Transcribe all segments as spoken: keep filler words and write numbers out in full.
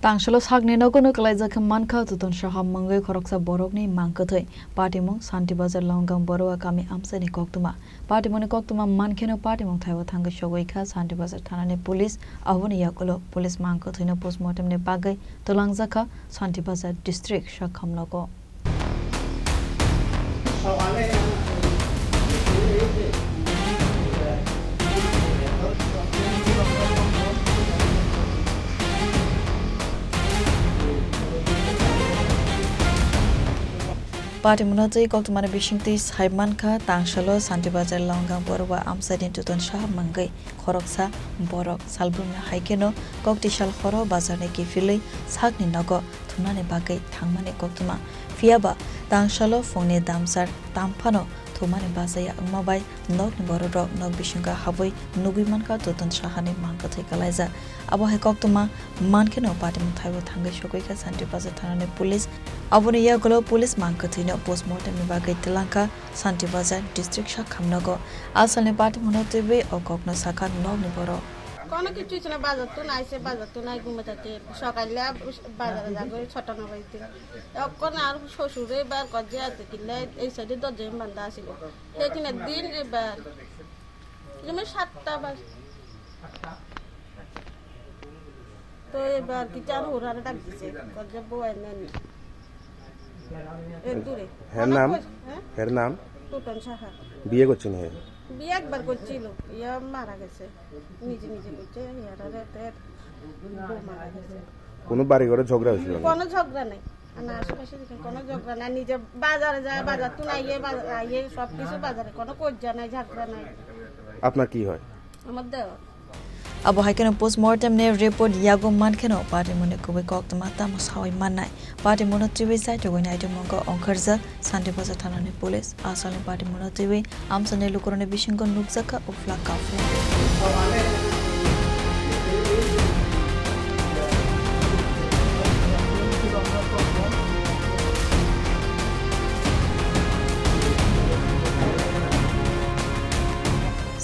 Tangsalo sakni nogo no kwlaijak khe mankha Tuton Saha mungwi khoroksa borokni mang kwthwi. Patimung Santi Bazar Longang Borua kami amchaini koktwma. Patimungni koktwma mankheno patimung thaibo thangwi sogwi kha Santi Bazar thanani police. Aboni yagulo police mang kwthwino postmortem ni bagwi twlangjak kha Santi Bazar district sakham nogo. Patimungno twi koktwmani bisingtwi sai mankha, tangsalo Santi Bazar Longang Borua amchaini Tuton Saha mungwi khoroksa borok salbrumni hai kheno kok tisal horo bazarni kiphilwi sakni nogo thumnani bagwi thangmani koktwma. Phiyaba tangsalo phungni damsar tam phano thumani bachaya wngma bai nokni bororok nok bisingo habwi nugwi mankha Tuton Sahani mang kwthwi kalaijak. Abo hai koktwma mankheno patimung thaibo thangwi sogwi kha Santi Bazar thanani police. Aboni yagulo police mang kwthwino postmortem ni bagwi twlangkha Santi Bazar district sakham nogo. Asalni patimungno twiwi o kokno sakha nokni borok. Kono kichu ichina bazar tu nai se bazar tu nai gumai thate. Sokaile bazar jagoi chotona baite. Okkon ar sosure bar gojje ate kile ei side dojje banda asilo. He kine din ebar. Jemon satta baj. To ebar kichar hurare dak dise. Gojje bo enen. এর নাম? হ্যাঁ? এর নাম? টুটন সাহা। বিয়ে করছেন হে? বিয়ে একবার করছিল, ইয়া মারা গেছে। নিজে নিজে করছে, ইয়ার আর এতে বউ মারা গেছে। কোনো বাড়ি ঘরে ঝগড়া হয়েছিল না? কোনো ঝগড়া নাই। না, আশেপাশে দেখে কোনো ঝগড়া নাই। নিজে বাজারে যায়, বাজার তো নাই, ইয়ে বাজার, ইয়ে সব কিছু বাজারে, কোনো কজ্জা নাই, ঝগড়া নাই। আপনার কি হয়? আমার দেওর। Abo hai kheno postmortem ni report yago mankheno patimungni kubui koktwma tamo sawi mannai. Patimungno twiwi saitugwi naitukmungo ongkharjak Santi Bazar thanani police. Asalni patimungno twiwi amchaini lukurokni bisingo nukjakha ufla kafung.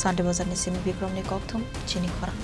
Santi Bazarni simi Bikramni kokthum chini khorang.